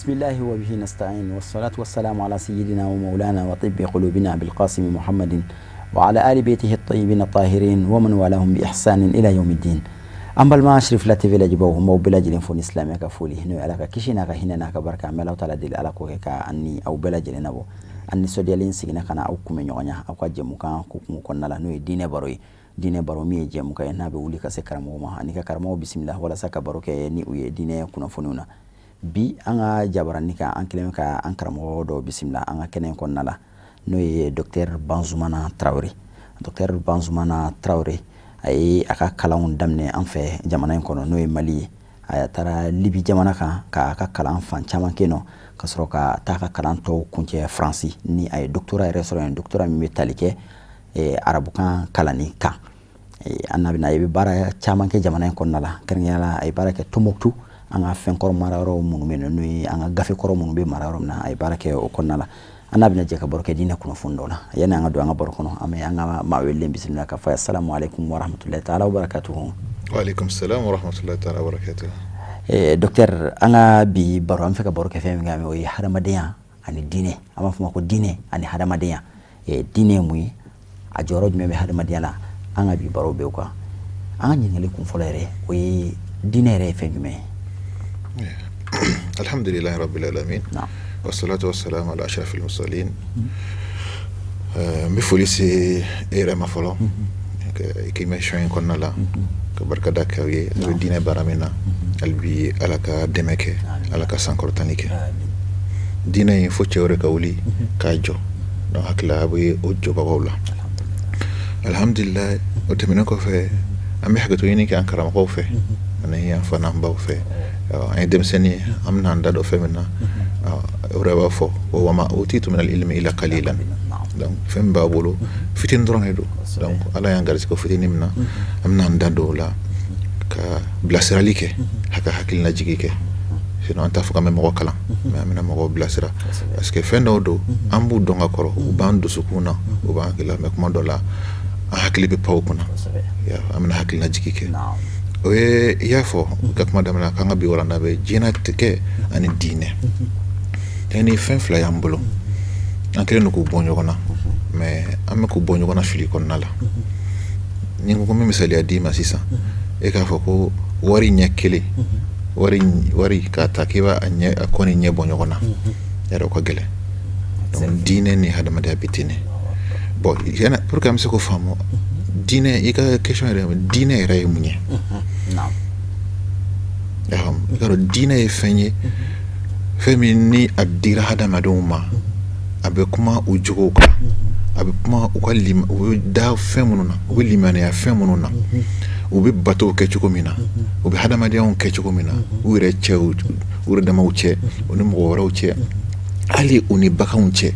بسم الله وبه نستعين والصلاة والسلام على سيدنا ومولانا وطب قلوبنا بالقاسم محمد وعلى آل بيته الطيبين الطاهرين ومن والاهم بإحسان إلى يوم الدين. An balima Cherifla TV lajɛbaaw, n b'aw bɛɛ lajɛlen fo ni silamɛya ka foli, n'o ye Ala ka kisi n'a ka hinɛ n'a ka barika. An bɛ Alahu taala deli, Ala k'o kɛ ka an ni aw bɛɛ lajɛlen nabɔ. An nisɔndiyalen seginna ka na aw kunbɛn ɲɔgɔn ya aw ka jɛmukan hukumu kɔnɔna la, n'o ye diinɛ baro ye. Diinɛ baro min ye jɛmukan ye n'a bɛ wuli ka se karamɔgɔ ma ani ka karamɔgɔ bisimila walasa ka baro kɛ ni u ye diinɛ kunnafoniw na. Bi an ka jabarani kan, an kɛlen ka an karamɔgɔ dɔ bisimila an ka kɛnɛ kɔnɔna la, n'o ye docteur Bazoumana Traoré. Docteur Bazoumana Traoré, a ye a ka kalanw daminɛ an fɛ jamana in kɔnɔ, n'o ye Mali ye. A taara Libi jamana kan k'a ka kalan fan caman kɛ nɔ, ka sɔrɔ ka taa ka kalan tɔw kuncɛ Faransi, ni a ye doctorat yɛrɛ sɔrɔ yen, doctorat min bɛ tali kɛ arabukan kalanni kan. An n'a bɛna, a bɛ baara caman kɛ jamana in kɔnɔna la. Kɛrɛnkɛrɛnnenya la, a ye baara kɛ Tombouctou, an ka fɛnkɔrɔ marayɔrɔ minnu bɛ yen, n'o ye an ka gafe kɔrɔ minnu bɛ mara yɔrɔ min na, a ye baara kɛ o kɔnɔna la. An n'a bɛna jɛ ka baro kɛ diinɛ kunnafoni dɔ la. Yanni an ka don an ka baro kɔnɔ, an bɛ an ka maa welelen bisimila ka fɔ assalamu alaikum wa rahmatullahi ta'ala wa barakatuhu. Wa alaikum salam wa rahmatullahi ta'ala wa barakatuhu. Docteur, an ka bi baro, an fɛ ka baro kɛ fɛn min kan, o ye hadamadenya ani diinɛ. An b'a fɔ ma ko diinɛ ani hadamadenya. Diinɛ ye mun ye? A jɔyɔrɔ jumɛn bɛ hadamadenya la? An ka bi baro bɛ o kan. An ka ɲininkali kun fɔlɔ yɛrɛ, o ye diinɛ yɛrɛ ye fɛn jumɛn ye? Alhamdulillahi rabbil alamin, wassalatu wassalamu ala ashrafil mursalin. N bɛ foli se e yɛrɛ ma fɔlɔ i ka émission in kɔnɔna la, ka barika da kɛ aw ye. A bɛ diinɛ baara min na, hali bi Ala ka dɛmɛ kɛ, Ala ka sankɔrɔtali kɛ. Diinɛ in fo cɛw de ka wuli k'a jɔ, donc hakili a bɛ o jɔbagaw la, alhamdulilayi. O tɛmɛnen kɔfɛ, an bɛ hakɛto ɲini kɛ an karamɔgɔw fɛ ani an fa n'an baw fɛ. An ye denmisɛnnin ye, an bɛna an da don fɛn min na, o yɛrɛ b'a fɔ ko wama utitu minal ilmi illa qalilan. Donc fɛn min b'a bolo, fitinin dɔrɔn de don. Donc Ala y'an garisɛgɛ fitinin min na, an bɛna an da don o la ka bilasirali kɛ, ka hakilinajigi kɛ. Sinon an t'a fɔ k'an bɛ mɔgɔ kalan, mais an bɛna mɔgɔw bilasira, parce que fɛn dɔw don, an b'u dɔn ka kɔrɔ, u b'an dusukun na, u b'an hakili la, mais kuma dɔ la an hakili bɛ pan u kunna. An bɛna hakilinajigi kɛ. O ye i y'a fɔ i ka kuma daminɛ k'an ka bi walanda bɛ diɲɛnatigɛ ani diinɛ. Ni fɛn fila y'an bolo, an kɛlen don k'u bɔ ɲɔgɔn na, mais an bɛ k'u bɔ ɲɔgɔn na fili kɔnɔna la. Ni n ko n bɛ misaliya d'i ma sisan, e k'a fɔ ko wari ɲɛ kelen, wari k'a ta k'i b'a ɲɛ, a kɔ ni ɲɛ bɔ ɲɔgɔn na, yarɔ o ka gɛlɛn. Donc diinɛ ni hadamadenya bɛ ten de. Bon, pour que an bɛ se k'o faamu, diinɛ, i ka question yɛrɛ, diinɛ yɛrɛ ye mun ye? I ka dɔn diinɛ ye fɛn ye, fɛn min ni a dira hadamadenw ma, a bɛ kuma u jogow kan, a bɛ kuma u ka u bɛ da fɛn minnu na, u bɛ limaniya fɛn minnu na, u bɛ batow kɛ cogo min na, u bɛ hadamadenyaw kɛ cogo min na, u yɛrɛ cɛ, u yɛrɛ damaw cɛ, u ni mɔgɔ wɛrɛw cɛ, hali u ni baganw cɛ.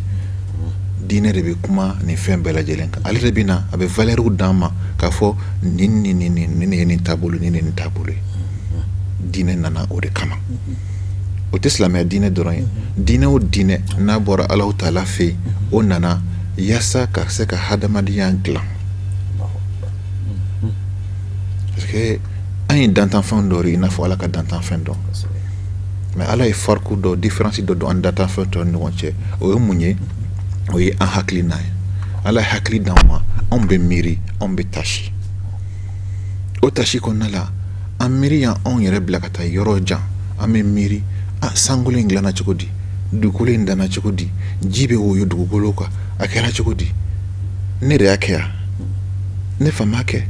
Diinɛ de bɛ kuma nin fɛn bɛɛ lajɛlen kan. Ale de bɛ na, a bɛ valeur d'an ma k'a fɔ nin nin nin nin nin ye nin taabolo, nin nin taabolo ye. Diinɛ nana o de kama. O tɛ silamɛya diinɛ dɔrɔn ye. Diinɛ o diinɛ n'a bɔra Alahu taala fɛ yen, o nana yaasa ka se ka hadamadenya dilan, parce que an ye dantanfɛn dɔ ye, i n'a fɔ Ala ka dantanfɛn dɔ, mais Ala ye fariku dɔ, différence dɔ don an dantanfɛn tɔw ni ɲɔgɔn cɛ. O ye mun ye? O ye an hakilina ye. Ala ye hakili d'an ma, anw bɛ miiri, anw bɛ tasi. O tasi kɔnɔna la, an miiri y'an anw yɛrɛ bila ka taa yɔrɔ jan. An bɛ miiri, a sankolo in dilanna cogo di? Dugukolo in danna cogo di? Ji bɛ woyo dugukolo kan, a kɛra cogo di? Ne de y'a kɛ yan? Ne fa m'a kɛ,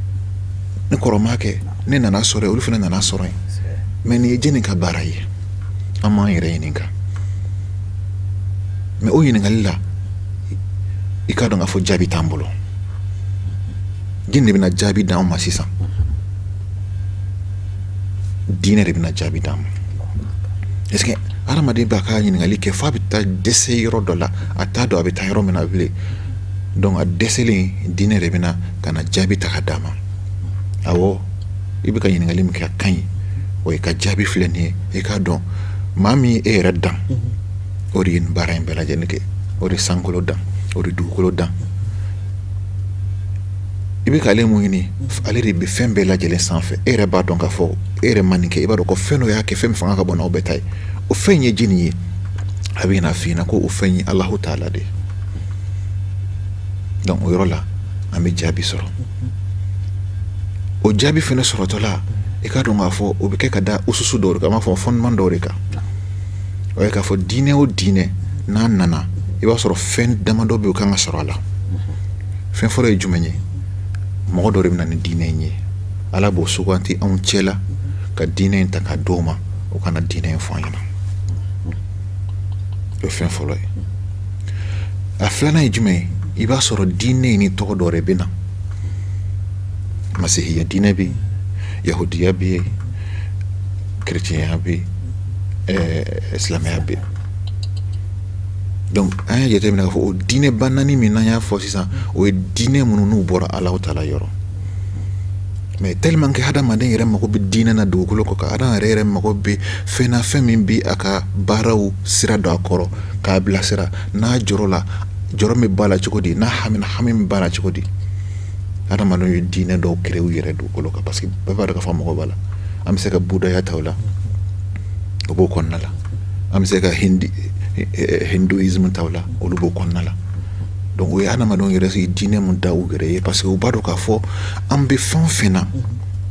ne kɔrɔ m'a kɛ, ne nana sɔrɔ yen, olu fana nana sɔrɔ yen, mais nin ye jɛnni ka baara ye? An m'an yɛrɛ ɲininka. Mais o ɲininkali la, i k'a dɔn k'a fɔ jaabi t'an bolo. Jɛnni de bɛna jaabi d'an ma sisan? Diinɛ de bɛna jaabi d'an ma. Est ce que hadamaden b'a ka ɲininkali kɛ f'a bɛ taa dɛsɛ yɔrɔ dɔ la, a t'a dɔn a bɛ taa yɔrɔ min na bilen. Donc a dɛsɛlen, diinɛ de bɛna ka na jaabi ta ka d'a ma. Awɔ, i bɛ ka ɲininkali min kɛ, a ka ɲi. O i ka jaabi filɛ nin ye. I k'a dɔn, maa min ye e yɛrɛ dan, o de ye nin baara in bɛɛ lajɛlen kɛ, o de sankolo dan, o de dugukolo dan. I bɛ k'ale mun ɲini? Ale de bɛ fɛn bɛɛ lajɛlen sanfɛ. E yɛrɛ b'a dɔn k'a fɔ e yɛrɛ ma nin kɛ. I b'a dɔn ko fɛn dɔ y'a kɛ, fɛn min fanga ka bon n'aw bɛɛ ta ye. O fɛn ye jɔni ye? A bɛ na f'i ɲɛna ko o fɛn ye Alahu taala de ye. Donc o yɔrɔ la an bɛ jaabi sɔrɔ. O jaabi fana sɔrɔtɔla, i k'a dɔn k'a fɔ o bɛ kɛ ka da ususu dɔw de kan, an b'a fɔ fondement dɔw de kan. O ye k'a fɔ diinɛ o diinɛ n'a nana, i b'a sɔrɔ fɛn damadɔ bɛ yen o kan ka sɔrɔ a la. Fɛn fɔlɔ ye jumɛn ye? Mɔgɔ dɔ de bɛ na ni diinɛ in ye. Ala b'o suganti anw cɛ la ka diinɛ in ta k'a d'o ma, o ka na diinɛ in fɔ an ɲɛna. O ye fɛn fɔlɔ ye. A filanan ye jumɛn ye? I b'a sɔrɔ diinɛ in ni tɔgɔ dɔ de bɛ na. Masihiya diinɛ bɛ yen, yahudiya bɛ yen, kerecɛnya bɛ yen, silamɛya bɛ yen. Donc an y'a jateminɛ k'a fɔ o diinɛba naani min n'an y'a fɔ sisan, o ye diinɛ minnu n'u bɔra Alahu taala yɔrɔ. Mais tellement que hadamaden yɛrɛ mago bɛ diinɛ na dugukolo kɔ kan, hadamaden yɛrɛ mago bɛ fɛn na, fɛn min bɛ a ka baaraw sira don a kɔrɔ k'a bilasira, n'a jɔrɔ la, jɔrɔ min b'a la cogo di, n'a hamina, hami min b'a la cogo di. Hadamadenw ye diinɛ dɔw créer u yɛrɛ dugukolo kan, parce que bɛɛ b'a dɔn k'a fɔ mɔgɔ b'a la. An bɛ se ka budaya ta o la, o b'o kɔnɔna la. An bɛ se ka hindouisme ta o la, olu b'o kɔnɔna la. Donc o ye hadamadenw yɛrɛ ye diinɛ mun da u yɛrɛ ye, parce que u b'a dɔn k'a fɔ an bɛ fɛn o fɛn na,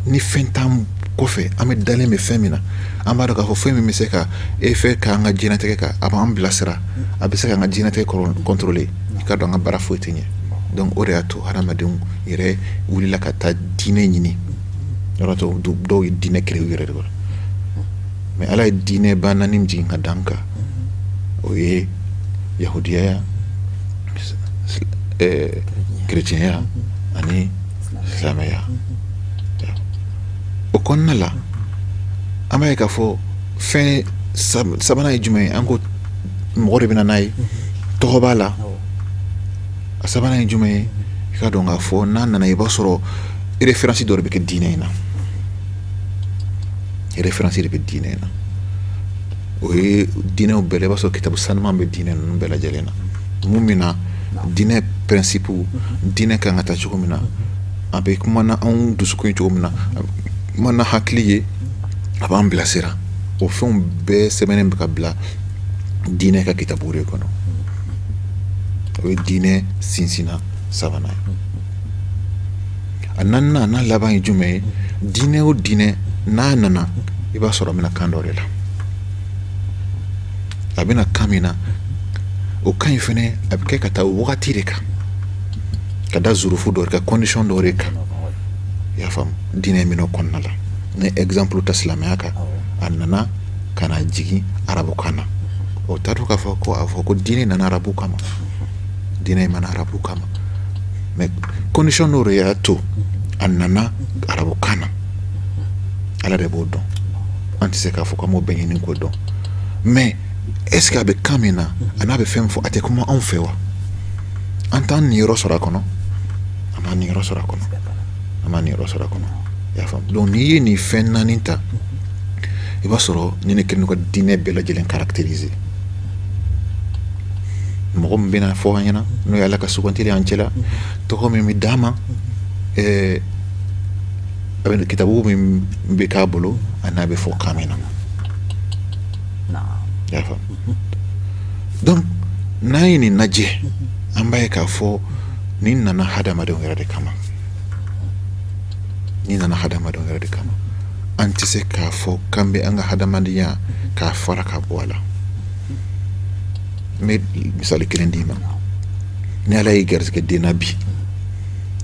ni fɛn t'an kɔfɛ, an bɛ dalen bɛ fɛn min na, an b'a dɔn k'a fɔ fɛn min bɛ se ka effet k'an ka diɲɛlatigɛ kan, a b'an bilasira, a bɛ se k'an ka diɲɛlatigɛ contrôler, i k'a dɔn an ka baara foyi tɛ ɲɛ. Donc o de y'a to hadamadenw yɛrɛ wulila ka taa diinɛ ɲini. Yɔrɔ to dɔw ye diinɛ créer u yɛrɛ de kɔrɔ. Mais Ala ye diinɛba naani jigin ka d'an kan, o ye yahudiyaya, kerecɛnya ani silamɛya. O kɔnɔna la, an b'a ye k'a fɔ fɛn sabanan ye jumɛn ye? An ko mɔgɔ de bɛ na n'a ye, tɔgɔ b'a la. A sabanan ye jumɛn ye? I ka dɔn k'a fɔ n'a nana, i b'a sɔrɔ référence dɔ de bɛ kɛ diinɛ in na, référence de bɛ diinɛ in na. O ye diinɛw bɛɛ la, i b'a sɔrɔ kitabu sanuman bɛ diinɛ ninnu bɛɛ lajɛlen na. Mun min na diinɛ principe, diinɛ kan ka taa cogo min na, a bɛ kuma na anw dusukun ye cogo min na, a bɛ kuma na hakili ye, a b'an bilasira, o fɛnw bɛɛ sɛbɛnnen bɛ ka bila diinɛ ka kitabu de kɔnɔ. O ye diinɛ sinsinna sabanan ye. A naaninan n'a laban ye jumɛn ye? Diinɛ o diinɛ n'a nana, i b'a sɔrɔ a bɛna kan dɔ de la. A bɛna kan min na, o kan in fɛnɛ a bɛ kɛ ka taa wagati de kan, ka da zurufu dɔ de kan, condition dɔ de kan. I y'a faamu? Diinɛ min kɔnɔna la, ni exemple ta silamɛya kan, a nana ka na jigin arabukan na. O t'a dɔn k'a fɔ ko a fɔ ko diinɛ nana arabu kama. Diinɛ ma na arabu kama, mais condition dɔ de y'a to a nana arabukan na. Ala de b'o dɔn, an tɛ se k'a fɔ k'an b'o bɛɛ ɲini k'o dɔn. Mais est ce que a bɛ kan min na, a n'a bɛ fɛn fɔ, a tɛ kuma anw fɛ wa? An t'an niyɔrɔ sɔrɔ a kɔnɔ? An b'an niyɔrɔ sɔrɔ a kɔnɔ, an b'an niyɔrɔ sɔrɔ a kɔnɔ. I y'a faamu? Donc n'i ye nin fɛn naani ta, i b'a sɔrɔ ni ne kelen ka diinɛ bɛɛ lajɛlen caractériser. Mɔgɔ min bɛna fɔ an ɲɛna, n'o ye Ala ka sugantili an cɛla, tɔgɔ min bɛ d'a ma, a bɛ kitabu min bɛ k'a bolo, a n'a bɛ fɔ kan min na. I y'a faamu? Donc n'an ye nin lajɛ, an b'a ye k'a fɔ nin nana hadamadenw yɛrɛ de kama, nin nana hadamadenw yɛrɛ de kama. An tɛ se k'a fɔ k'an bɛ an ka hadamadenya k'a fara ka bɔ a la. N bɛ misali kelen d'i ma. Ni Ala y'i garisɛgɛ den na bi,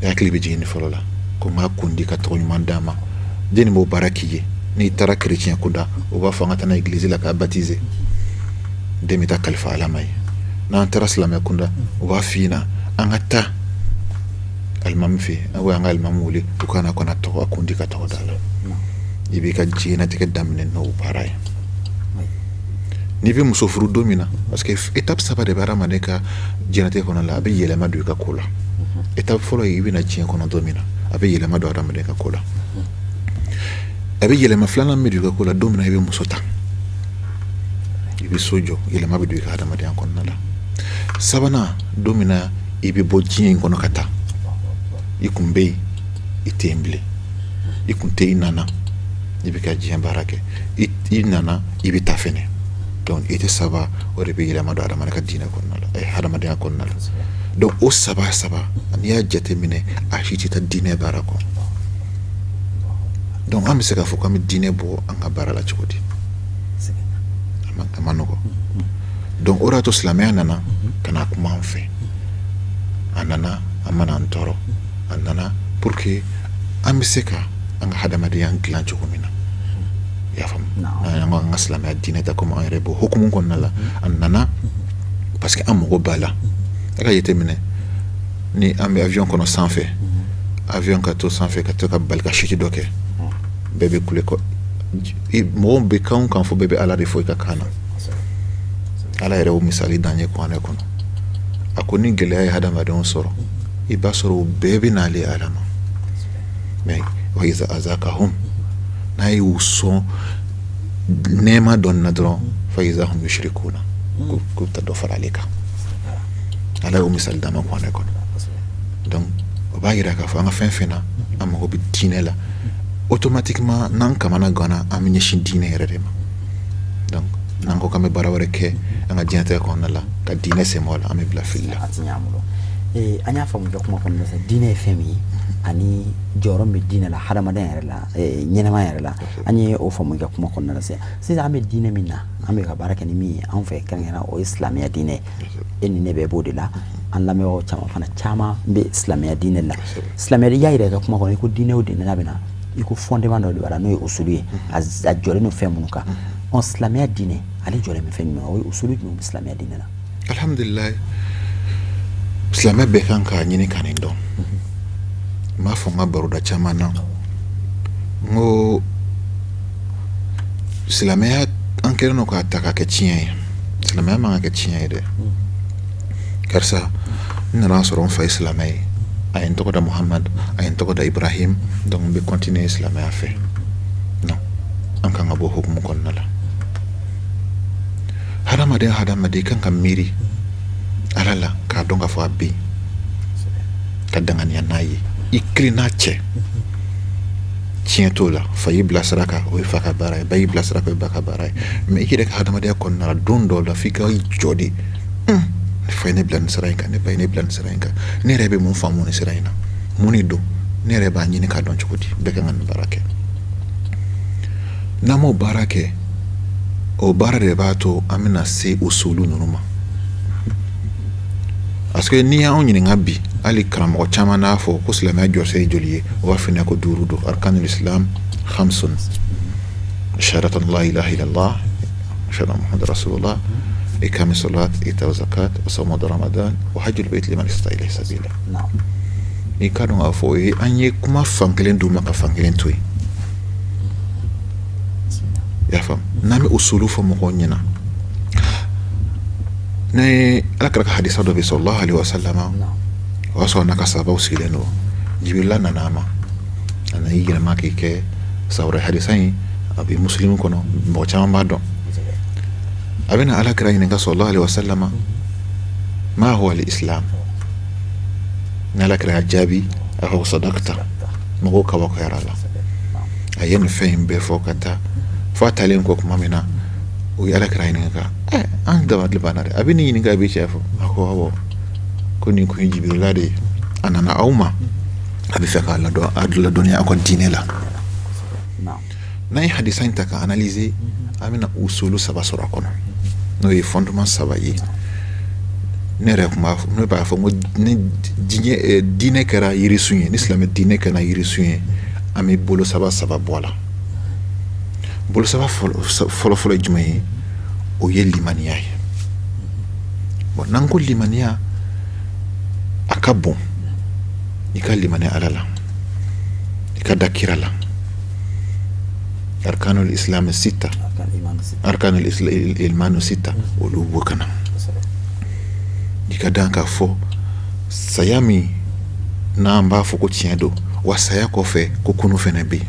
i hakili bɛ jigin nin fɔlɔ la ko n k'a kun di ka tɔgɔ ɲuman d'a ma. Den b'o baara k'i ye. N'i taara chrétien kunda, o b'a fɔ an ka taa n'a église la k'a baptiser, den bɛ taa kalifa Ala ma ye. N'an taara silamɛ kunda, o b'a f'i ɲɛna an ka taa alimami fɛ yen, an ka alimami wele, u kana kana tɔgɔ a kun di ka tɔgɔ d'a la. I b'i ka diɲɛnatigɛ daminɛ n'o baara ye. N'i bɛ muso furu don min na, parce que étape saba de bɛ hadamaden ka diɲɛnatigɛ kɔnɔ la, a bɛ yɛlɛma don i ka ko la. Étape fɔlɔ ye, i bɛna diɲɛ kɔnɔ don min na, a bɛ yɛlɛma don hadamaden ka ko la. A bɛ yɛlɛma filanan min don i ka ko la, don min na i bɛ muso ta, i bɛ so jɔ, yɛlɛma bɛ don i ka hadamadenya kɔnɔna la. Sabanan, don min na i bɛ bɔ diɲɛ in kɔnɔ ka taa, i kun bɛ yen, i tɛ yen bilen, i kun tɛ, i nana, i bɛ ka diɲɛ baara kɛ, i nana, i bɛ taa fɛnɛ. Donc i tɛ saba, o de bɛ yɛlɛma don adamaden ka diinɛ kɔnɔna la, hadamadenya kɔnɔna la. Donc o saba saba, n'i y'a jateminɛ, a si tɛ taa diinɛ baara kɔ. Donc an bɛ se k'a fɔ k'an bɛ diinɛ bɔ an ka baara la cogo di? A ma nɔgɔ. Donc o de y'a to silamɛya nana ka na kuma an fɛ. A nana, a ma na an tɔɔrɔ, a nana pour que an bɛ se ka an ka hadamadenya dilan cogo min na. I y'a faamu? N'an ko an ka silamɛya diinɛ ta komi an yɛrɛ b'o hukumu kɔnɔna la, a nana parce que an mago b'a la. A ka jateminɛ, ni an bɛ avion kɔnɔ sanfɛ, avion ka to sanfɛ ka to ka bali ka chute dɔ kɛ, bɛɛ bɛ kule kɔ, mɔgɔw bɛ kan o kan fɔ, bɛɛ bɛ Ala de fɔ i ka kan na. Ala yɛrɛ y'o misali d'an ye kuranɛ kɔnɔ. A ko ni gɛlɛya ye hadamadenw sɔrɔ, i b'a sɔrɔ u bɛɛ bɛ n'ale Ala ma. Mais wa iza azakahum, n'a y'u sɔn nɛɛma dɔ na dɔrɔn, fa iza hum yushrikuna, k'u bɛ taa dɔ fara ale kan. Ala y'o misali d'an ma kuranɛ kɔnɔ. Donc o b'a yira k'a fɔ an ka fɛn fɛn na, an mago bɛ diinɛ la. Automatiquement, n'an kamana ganna, an bɛ ɲɛsin diinɛ yɛrɛ de ma. Donc n'an ko k'an bɛ baara wɛrɛ kɛ an ka diɲɛlatigɛ kɔnɔna la ka diinɛ sen bɔ a la, an bɛ bila fili la. A ti ɲɛ an bolo. An y'a faamu ka kuma kɔnɔna la, diinɛ ye fɛn min ye ani jɔyɔrɔ min bɛ diinɛ la hadamadenya yɛrɛ la, ɲɛnɛmaya yɛrɛ la, an ye o faamu i ka kuma kɔnɔna la. Sisan an bɛ diinɛ min na, an bɛ ka baara kɛ ni min ye anw fɛ kɛrɛnkɛrɛnnenya, o ye silamɛya diinɛ ye. E ni ne bɛɛ b'o de la, an lamɛnbagaw caman fana caman bɛ silamɛya diinɛ la. Silamɛya, i y'a yira i ka kuma kɔnɔ i ko diinɛ o diinɛ n'a bɛ na, i ko fondement dɔ de b'a la, n'o ye usulu ye, a jɔlen don fɛn minnu kan. Ɔ, silamɛya diinɛ ale jɔlen bɛ fɛn jumɛn, o ye usulu jumɛn bɛ silamɛya diinɛ la? Alhamdulilayi, silamɛ bɛɛ kan k'a ɲini ka nin dɔn. N b'a fɔ n ka baroda caman na, n ko silamɛya, an kɛlen don k'a ta k'a kɛ tiɲɛ ye. Silamɛya man ka kɛ tiɲɛ ye dɛ. Karisa, n nana sɔrɔ n fa ye silamɛ ye, a ye n tɔgɔ da Muhamad, a ye n tɔgɔ da Ibrahim, donc n bɛ continuer silamɛya fɛ. Non, an kan ka bɔ hukumu kɔnɔna la. Hadamaden, hadamaden kan ka miiri Ala la k'a dɔn k'a fɔ a bɛ yen, ka danganiya n'a ye i kelen n'a cɛ. Tiɲɛ t'o la. Fa y'i bila sira kan, o ye fa ka baara ye. Ba y'i bila sira kan, o ye ba ka baara ye. Mais i yɛrɛ ka hadamadenya kɔnɔna la, don dɔw la, f'i ka jɔ de: ne fa ye ne bila nin sira in kan, ne ba ye ne bila nin sira in kan, ne yɛrɛ bɛ mun faamu nin sira in na? Mun de don? Ne yɛrɛ b'a ɲini k'a dɔn cogo di? Bɛɛ kan ka nin baara kɛ. N'an m'o baara kɛ, o baara de b'a to an bɛna se usulu ninnu ma. Parce que n'i y'anw ɲininka bi, hali karamɔgɔ caman n'a fɔ ko silamɛya jɔsen ye joli ye, o b'a f'i ɲɛna ko duuru don. Arkanul islam khamsun: shahadatu an la ilaha illallah, ashhadu anna muhammadan rasulullah, iqami salat, ita zakat, wa sawmu ramadan, wa hajjul bayt liman istata ilayhi sabila. N'i ka dɔn k'a fɔ o ye, an ye kuma fan kelen d'u ma ka fan kelen to yen. I y'a faamu? N'an bɛ usulu fɔ mɔgɔw ɲɛna, ne Ala kira ka hadisa dɔ bɛ, sallallahu alaihi wasallam, o y'a sɔrɔ n'a ka sahabaw sigilen don, Jibirila nana a ma, a nana i yɛlɛma k'i kɛ sawura. Hadisa in a bɛ Musilimu kɔnɔ, mɔgɔ caman b'a dɔn. A bɛna Ala kira ɲininka, sallallahu alaihi wasallam, ma huwa al-islam? Ni Ala kira y'a jaabi, a ko sadaqta. Mɔgɔw kabakoyara la. A ye nin fɛn in bɛɛ fɔ ka taa fo a taalen kɔ tuma min na, o ye Ala kira ɲininka: an dabali banna dɛ, a bɛ nin ɲininka, a bɛ cɛ fɔ. A ko awɔ, ko nin kun ye Jibirila de ye, a nana aw ma, a bɛ fɛ k'a ladɔn, a ladɔnniya aw ka diinɛ la. N'an ye hadisa in ta ka analyser, an bɛna usulu saba sɔrɔ a kɔnɔ, n'o ye fondement saba ye. Ne yɛrɛ tun b'a fɔ, ne b'a fɔ n ko ni diɲɛ diinɛ kɛra yirisun ye, ni silamɛ diinɛ kɛra yirisun ye, an bɛ bolo saba saba bɔ a la. Bolo saba fɔlɔ fɔlɔ ye jumɛn ye? O ye limaniya ye. Bon, n'an ko limaniya, a ka bon i ka limaniya Ala la, i ka da kira la. Arkanul islam sita, arkanul imanu sita, olu b'o ka na. I ka dan k'a fɔ saya min n'an b'a fɔ ko tiɲɛ don, wa saya kɔfɛ ko kunu fɛnɛ bɛ yen.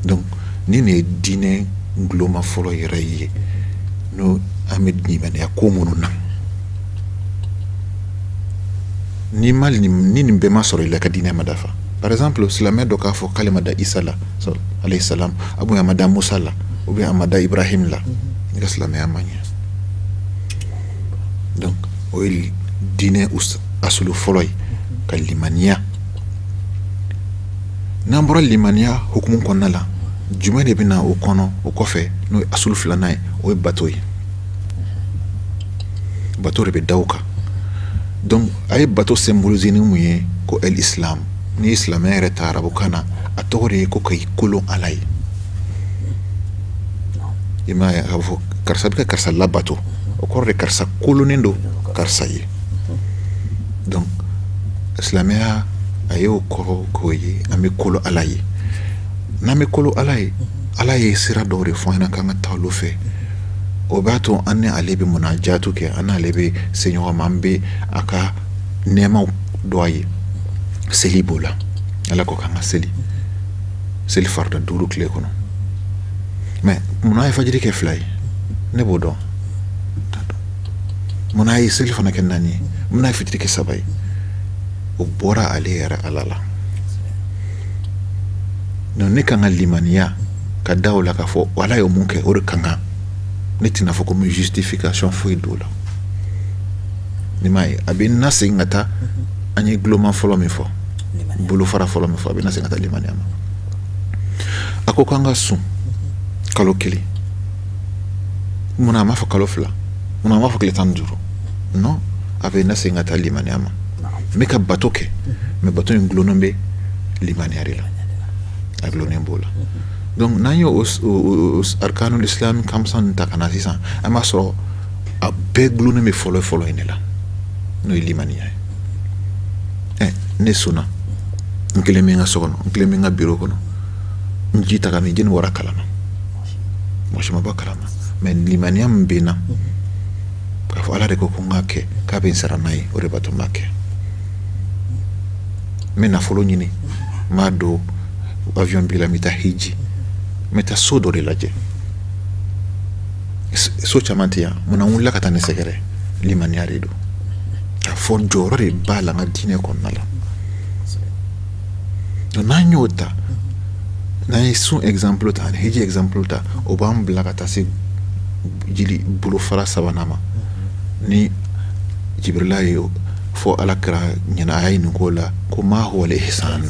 Donc ni nin ye diinɛ guloma fɔlɔ yɛrɛ ye, n'o an bɛ limaniya ko minnu na, ni ma ni nin bɛɛ ma sɔrɔ i la, ka diinɛ ma dafa. Par exemple, silamɛ dɔ k'a fɔ k'ale ma da Isa la alayhi salam, a ma da Musa la. ou bien a ma da Ibrahim la, i ka silamɛya ma ɲɛ. Donc o ye diinɛ asulu fɔlɔ ye, ka limaniya. N'an bɔra limaniya hukumu kɔnɔna la, jumɛn de bɛ na o kɔnɔ, o kɔfɛ, n'o ye asulu filanan ye? O ye bato ye. Bato de bɛ da o kan. Donc a ye bato symboliser ni mun ye? Ko el islam. N'i ye silamɛya yɛrɛ ta arabukan na, a tɔgɔ de ye ko ka i kolon Ala ye. I m'a ye, a bɛ fɔ karisa bɛ ka karisa labato, o kɔrɔ de karisa kolonnen don karisa ye. Donc silamɛya, a y'o kɔrɔ k'o ye, an bɛ kolo Ala ye. N'an bɛ kolo Ala ye, Ala ye sira dɔw de fɔ an ɲɛna k'an ka taa olu fɛ. O b'a to an ni ale bɛ munajatu kɛ, an n'ale bɛ se ɲɔgɔn ma, an bɛ a ka nɛɛmaw dɔn a ye. Seli b'o la. Ala ko k'an ka seli, seli farida 5 tile kɔnɔ. Mais munna a ye fajiri kɛ 2 ye? Ne b'o dɔn. Munna a ye seli fana kɛ 4 ye? Munna a ye fitiri kɛ 3 ye? O bɔra ale yɛrɛ Ala la. Donc ne kan ka limaniya ka da o la k'a fɔ Ala ye mun kɛ, o de ka kan. Ne tɛna fɔ ko n bɛ justification foyi don o la. Ni m'a ye, a bɛ n nasegin ka taa an ye guloma fɔlɔ min fɔ, bolofara fɔlɔ min fɔ, a bɛ n nasegin ka taa limaniya ma. A ko k'an ka sun kalo 1. Munna a m'a fɔ kalo 2? Munna a m'a fɔ tile 15? Non, a bɛ n nasegin ka taa limaniya ma. N bɛ ka bato kɛ, mais bato in gulonnen bɛ limaniya de la, a gulonnen b'o la. Donc n'an ye o arkanul islam kamsa ta ka na sisan, an b'a sɔrɔ a bɛɛ gulonnen bɛ fɔlɔ fɔlɔ in de la, n'o ye limaniya ye. Ne sunna, n kelen bɛ n ka so kɔnɔ, n kelen bɛ n ka biro kɔnɔ, n ji ta ka min, jeni bɔra kalama, mɔgɔ si ma bɔ kalama. Mais limaniya min bɛ n na k'a fɔ Ala de ko ko n k'a kɛ, k'a bɛ n sara n'a ye, o de b'a to n b'a kɛ. N bɛ nafolo ɲini, n b'a don avion bi la, n bɛ taa hiji, n bɛ taa so dɔ de lajɛ. So caman tɛ yan. Munna n wulila ka taa ne sɛgɛrɛ? Limaniya de don, k'a fɔ jɔyɔrɔ de b'a la n ka diinɛ kɔnɔna la. Donc n'an y'o ta, n'an ye sun exemple ta ani hiji exemple ta, o b'an bila ka taa se jili bolofara sabanan ma. Ni Jibirila ye fɔ Ala kira ɲɛna, a y'a ɲininka o la ko ma huwa al-ihsan.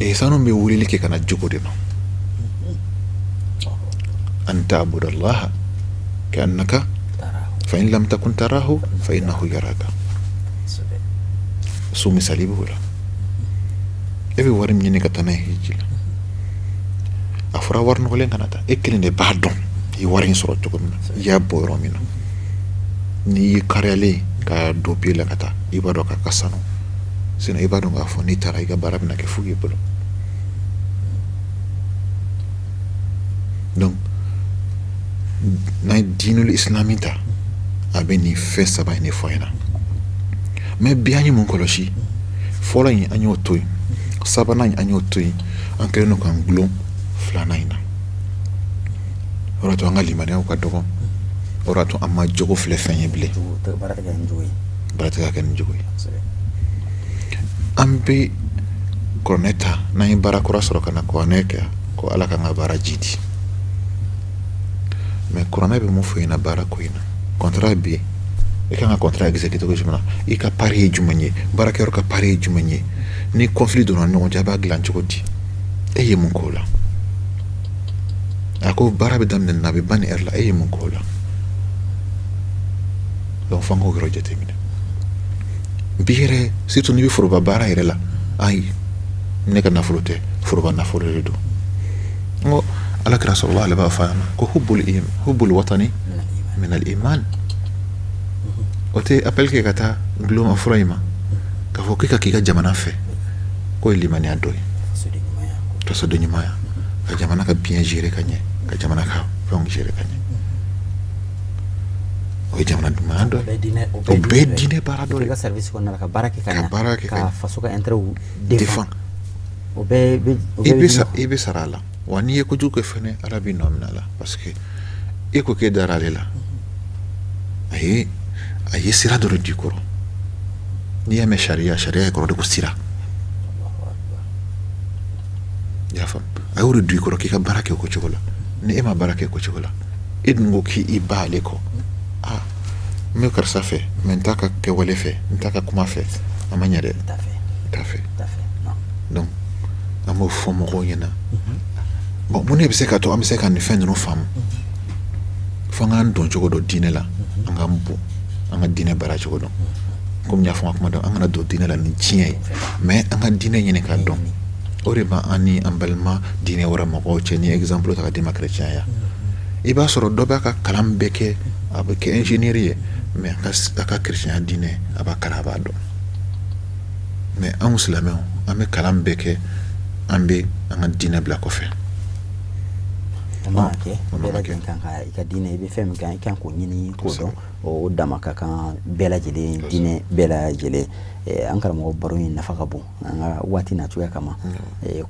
Ihsanu bɛ weleli kɛ ka na jogo de ma. An ta'budallaha ka'annaka fa in lam takun tarahu fa innahu yaraka. So misali b'o la. E bɛ wari min ɲini ka taa n'a ye hiji la, a fɔra wari nɔgɔlen kana taa. E kelen de b'a dɔn i ye wari in sɔrɔ cogo min na, i y'a bɔ yɔrɔ min na. N'i ye kariyalen ka don pied la ka taa, i b'a dɔn k'a ka sanu. Sinon i b'a dɔn k'a fɔ n'i taara, i ka baara bɛna kɛ fu y'i bolo. Donc n'an ye diinul islami ta, a bɛ nin fɛn saba in de fɔ an ɲɛna. Mais bi, an ye mun kɔlɔsi? Fɔlɔ in, an y'o to yen. Sabanan in, an y'o to yen. An kɛlen don k'an gulon filanan in na. O de y'a to an ka limaniyaw ka dɔgɔ. O de y'a to an ma jogo filɛ fɛn ye bilen. Baara tɛ kɛ ni jogo ye. Baara tɛ ka kɛ ni jogo ye. An bɛ kuranɛ ta, n'an ye baara kura sɔrɔ ka na kuranɛ kɛ ko Ala k'an ka baara jidi. Mais kuranɛ bɛ mun fɔ ɲɛna baara ko in na? Contrat bɛ yen, i kan ka contrat exécuter cogo jumɛn na? I ka part ye jumɛn ye? Baarakɛyɔrɔ ka part ye jumɛn ye? Ni conflit donna ɲɔgɔn cɛ, a b'a dilan cogo di? E ye mun k'o la? A ko baara bɛ daminɛ nin na, a bɛ ban nin heure la, e ye mun k'o la? Donc f'an k'o yɔrɔ jateminɛ bi yɛrɛ, surtout n'i bɛ foroba baara yɛrɛ la. Ayi, ne ka nafolo tɛ, foroba nafolo de don. N ko Ala kira sallallahu alaihi wa sallam ko hubbul watani min al iman. O tɛ appel kɛ ka taa guloma fɔlɔ in ma k'a fɔ k'i ka k'i ka jamana fɛ, k'o ye limaniya dɔ ye, fasoden ɲumanya, ka jamana ka bien gérer ka ɲɛ, ka jamana ka fɛnw gérer ka ɲɛ, o ye jamana ɲumanya dɔ ye. O bɛɛ ye diinɛ baara dɔ ye. I ka service kɔnɔna la, ka baara kɛ ka Ka ɲɛ, baara kɛ ka ka ɲɛ. faso ka intérêt défend. O bɛɛ bɛ o I bɛɛ bɛ bɛ sa, i bɛ sara a la wa. N'i ye kojugu kɛ fɛnɛ, Ala b'i nɔ minɛ a la, parce que e ko k'e dara ale la. A ye sira dɔ de d'i kɔrɔ. N'i y'a mɛn sariya, sariya ye kɔrɔ de ko sira. I y'a faamu? A y'o de don i kɔrɔ k'i ka baara kɛ o cogo la. Ni e ma baara kɛ o cogo la, e dun ko k'i b'ale kɔ, aa, n bɛ karisa fɛ, mais n t'a ka kɛwale fɛ, n t'a ka kuma fɛ, a ma ɲɛ dɛ. N t'a fɛ. Donc an b'o fɔ mɔgɔw ɲɛna. Bon, mun de bɛ se ka to an bɛ se ka nin fɛn ninnu faamu? Fo an k'an don cogo dɔn diinɛ la, an k'an bon an ka diinɛ baara cogo dɔn. Komi n y'a fɔ n ka kuma dɔn, an kana don diinɛ la ni tiɲɛ ye, mais an ka diinɛ ɲini k'a dɔn. O de b'an ni an balima diinɛ wɛrɛ mɔgɔw cɛ. Ni exemple ta ka d'i ma, chrétien ya, i b'a sɔrɔ dɔ b'a ka kalan bɛɛ kɛ, a bɛ kɛ ingénieur ye, mais a ka chrétien diinɛ, a b'a kalan, a b'a dɔn. Mais anw silamɛw, an bɛ kalan bɛɛ kɛ, an bɛ an ka diinɛ bila kɔfɛ. O man ka kɛ. Bɛɛ lajɛlen kan ka i ka diinɛ, i bɛ fɛn min kan, i kan k'o ɲini k'o dɔn. O dama ka kan bɛɛ lajɛlen, diinɛ bɛɛ lajɛlen. An karamɔgɔ, baro in nafa ka bon. An ka waati na cogoya kama,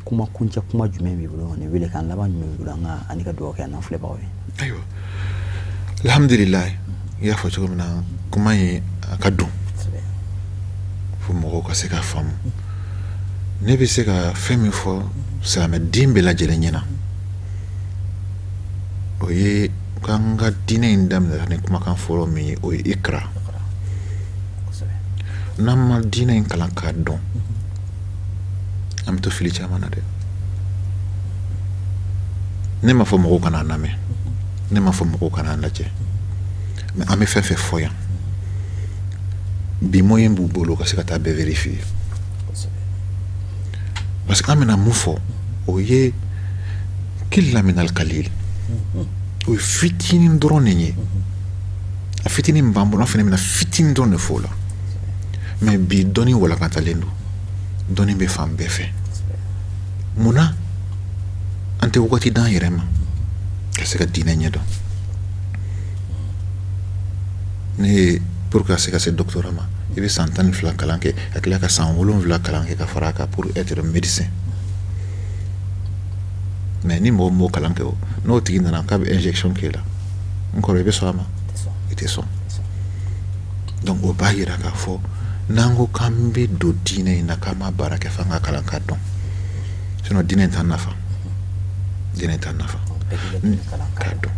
kuma kuncɛ kuma jumɛn b'i bolo ni welekan laban jumɛn b'i bolo an ka ani ka dugawu kɛ an filɛbagaw ye? Ayiwa, alhamdulilayi, i y'a fɔ cogo min na, kuma in a ka don fo mɔgɔw ka se k'a faamu. Ne bɛ se ka fɛn min fɔ silamɛden bɛɛ lajɛlen ɲɛna, o ye k'an ka diinɛ in daminɛ ni kumakan fɔlɔ min ye, o ye ikra. N'an ma diinɛ in kalan k'a dɔn, an bɛ to fili caman na dɛ. Ne m'a fɔ mɔgɔw kana lamɛn, ne m'a fɔ mɔgɔw kana lajɛ, mais an bɛ fɛn fɛn fɔ yan bi, moyen b'u bolo ka se ka taa bɛɛ vérifier, parce que an bɛna mun fɔ, o ye killa minal kalil, o ye fitinin dɔrɔn de ye. A fitinin min b'an bolo, an fana bɛna fitinin dɔrɔn de fɔ o la. Mais bi, dɔnni walakatalen don, dɔnni bɛ fan bɛɛ fɛ. Munna an tɛ wagati d'an yɛrɛ ma ka se ka diinɛ ɲɛdɔn? Ne ye, pour que ka se ka se doctorat ma, i bɛ san 12 kalan kɛ, ka tila ka san 7 kalan kɛ ka fara a kan pour être médecin. Mais ni mɔgɔ m'o kalan kɛ, o n'o tigi nana k'a bɛ injection k'e la, n kɔrɔ, i bɛ sɔn a ma? I tɛ sɔn. Donc o b'a yira k'a fɔ n'an ko k'an bɛ don diinɛ in na, k'an ma baara kɛ, f'an ka kalan k'a dɔn, sinon diinɛ in t'an nafa, diinɛ t'an nafa k'a dɔn.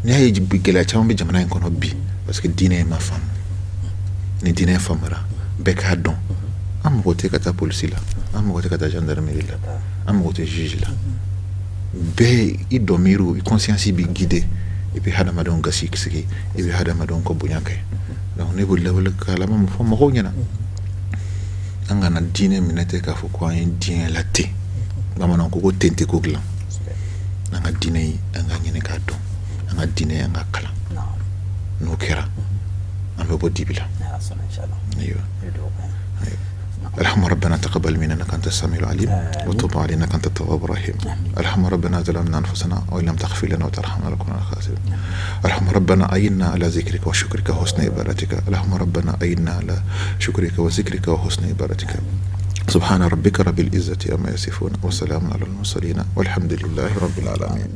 N'i y'a ye bi gɛlɛya caman bɛ jamana in kɔnɔ bi, parce que diinɛ in ma faamu. Ni diinɛ faamura, bɛɛ k'a dɔn, an mago tɛ ka taa polisi la, an mago tɛ ka taa gendarmerie la, an mago tɛ juge la. Bɛɛ i dɔnmiiriw, i conscience b'i guider, i bɛ hadamadenw gasi sigi, i bɛ hadamadenw ka bonya kɛ. Donc ne bɛ lawale laban min fɔ mɔgɔw ɲɛna, an kana diinɛ minɛ tɛ k'a fɔ ko an ye diinɛ la ten. Bamananw ko ten tɛ ko dilan. An ka diinɛ ye, an ka ɲini k'a dɔn, an ka diinɛ, an ka kalan. N'o kɛra, an bɛ bɔ dibi la. Ayiwa. اللهم ربنا تقبل منا انك انت السميع العليم وتب علينا انك انت التواب الرحيم. اللهم ربنا ظلمنا انفسنا وان لم تغفر لنا وترحمنا لنكونن من الخاسرين. اللهم ربنا اعنا على ذكرك وشكرك وحسن عبادتك. اللهم ربنا اعنا على شكرك وذكرك وحسن عبادتك. سبحان ربك رب العزة عما يصفون وسلام على المرسلين والحمد لله رب العالمين.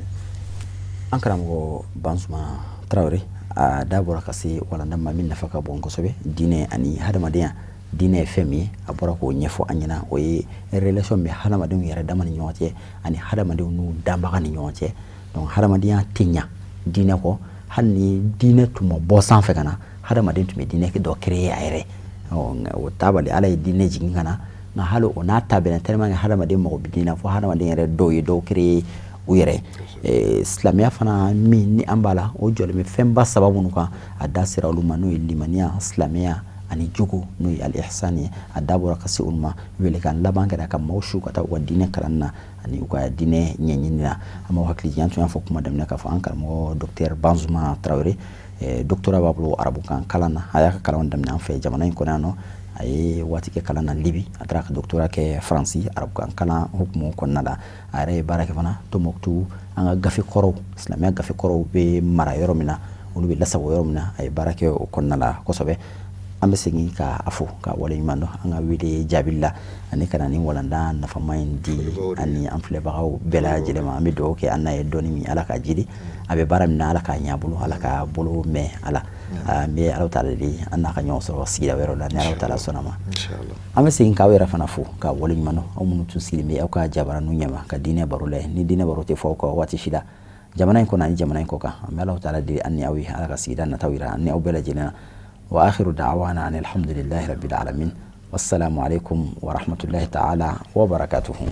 An karamɔgɔ Bansuma Tarawele, a da bɔra ka se walanda ma min nafa ka bon kosɛbɛ, diinɛ ani hadamadenya. Diinɛ ye fɛn min ye, a bɔra k'o ɲɛfɔ an ɲɛna. O ye relation bɛ hadamadenw yɛrɛ dama ni ɲɔgɔn cɛ ani hadamadenw n'u danbaga ni ɲɔgɔn cɛ. Donc hadamadenya tɛ ɲa diinɛ kɔ. Hali ni diinɛ tun ma bɔ sanfɛ ka na, hadamaden tun bɛ diinɛ dɔ créer a yɛrɛ. O t'a bali Ala ye diinɛ jigin ka na. Nka hali o n'a ta bɛnna, tellement que hadamaden mago bɛ diinɛ, fo hadamaden yɛrɛ dɔw ye dɔw créer u yɛrɛ. Silamɛya fana min ni an b'a la, o jɔlen bɛ fɛnba saba minnu kan, a da sera olu ma, n'o ye limaniya, silamɛya ani jogo, n'o ye al-ihsan ye. A da bɔra ka se olu ma. Welekan laban kɛra ka maaw su ka taa u ka diinɛ kalan na ani u ka diinɛ ɲɛɲini na. An b'aw hakili jigin, an tun y'a fɔ kuma daminɛ k'a fɔ an karamɔgɔ docteur Bansuma Tarawele, doctorat b'a bolo arabukan kalan na. A y'a ka kalanw daminɛ an fɛ jamana in kɔnɔ yan nɔ. A ye waati kɛ kalan na Libi, a taara ka doctorat kɛ Faransi arabukan kalan hukumu kɔnɔna la. A yɛrɛ ye baara kɛ fana Tombouctou, an ka gafe kɔrɔw, silamɛya gafe kɔrɔw bɛ mara yɔrɔ min na, olu bɛ lasago yɔrɔ min na, a ye baara kɛ o kɔnɔna la kosɛbɛ. An bɛ segin ka a fo ka waleɲuman dɔn an ka wele jaabili la ani ka na ni walanda nafama in di ani an filɛbagaw bɛɛ lajɛlen ma. An bɛ dugawu kɛ an n'a ye dɔnni min, Ala k'a jidi. A bɛ baara min na, Ala k'a ɲɛ a bolo, Ala k'a bolo mɛn a la. An bɛ Ala taala deli an n'a ka ɲɔgɔn sɔrɔ sigida wɛrɛw la ni Ala taala sɔnna ma. An bɛ segin k'aw yɛrɛ fana fo ka waleɲuman dɔn, aw minnu tun sigilen bɛ aw ka jabaraninw ɲɛma ka diinɛ baro lajɛ. Ni diinɛ baro tɛ fɔ aw kɔ waati si la, jamana in kɔnɔ ani jamana in kɔ kan. An bɛ Ala taala deli an ni aw ye, Ala ka sigida nataw yira an ni aw bɛɛ lajɛlen na. Wa akhiru da'wana anil hamdulillahi rabbil alamin. Wassalamu alaikum wa rahmatullahi ta'ala wa barakatuhu.